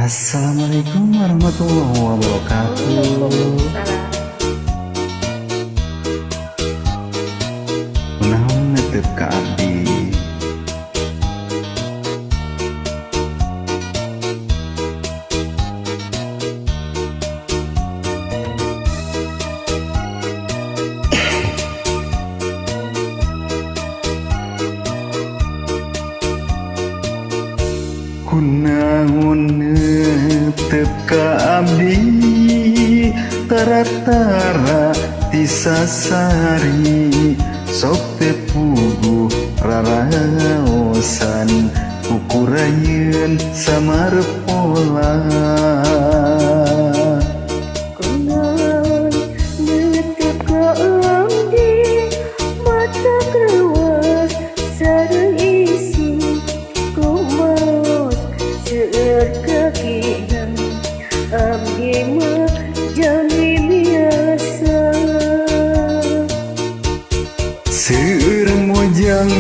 Assalamualaikum warahmatullahi wabarakatuh. Waalaikumsalam. Kunaon netep ka abdi? Kunaon netep ka abdi tara-tara tisasari sok teu puguh raraosan kukurayeun samarpola. Kunaon netep ka abdi mata krewas sareng isin kumaos seueur kakinang abdi mah jalmi biasa. Seueur mojang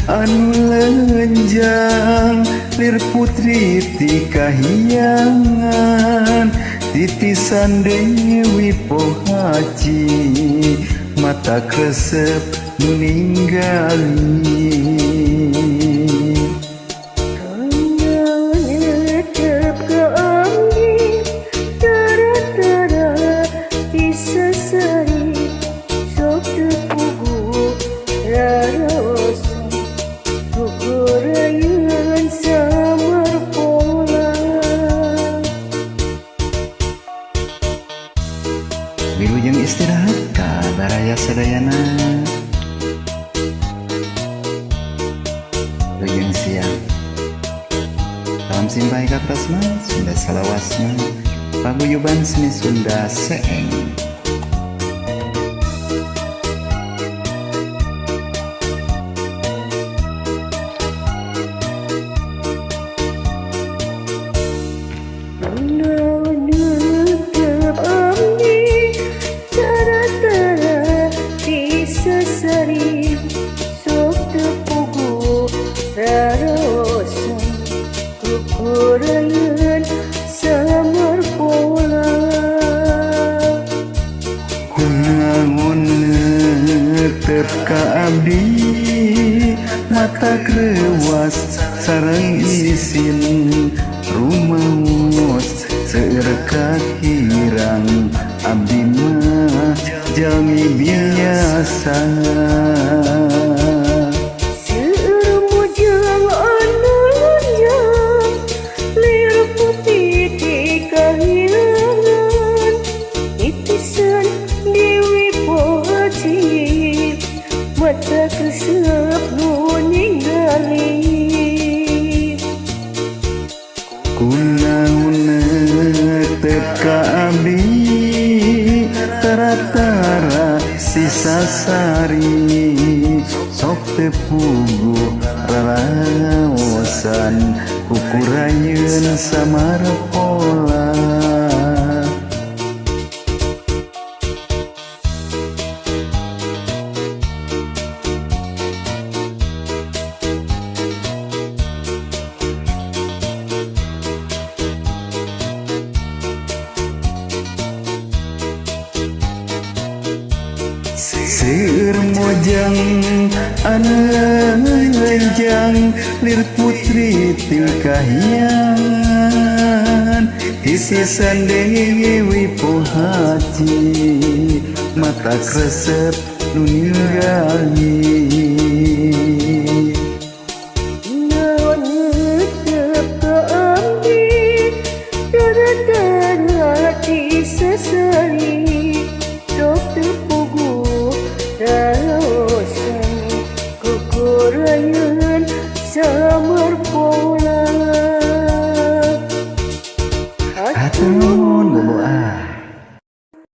anu lenjang lir putri ti kahiyangan titisan Dewi Pohaci mata kresep nu ninggali. Kunaon netep ka abdi tara-tara tisasari sok teu puguh raraosan kukurayeun samarpola. Wilujeng istirahat ka baraya sadayana. Wilujeng siang. Salam simpai katasna Sunda salawasna paguyuban seni Sunda Seeng. Kunaon netep abdi tara-tara tisasari sok teu puguh raraosan kukurayeun samarpola. Kunaon netep ka abdi mata krewas sareng isin rumaos seueur kakirang abdi mah jalmi biasa. Seueur mojang anu lonjang lir putih ti kahilangan titisan Dewi Pohaci mata kresep nu ningali. Kunaon netep ka abdi tara-tara sisasari sok teu puguh raraosan kukurayeun samarpola. Seueur mojang anu lenjang lir putri ti kahiyangan titisan Dewi Pohaci mata kresep nu ningali. Kunaon netep ka abdi tara-tara tisasari sok teu puguh raraosan kukurayeun samarpola.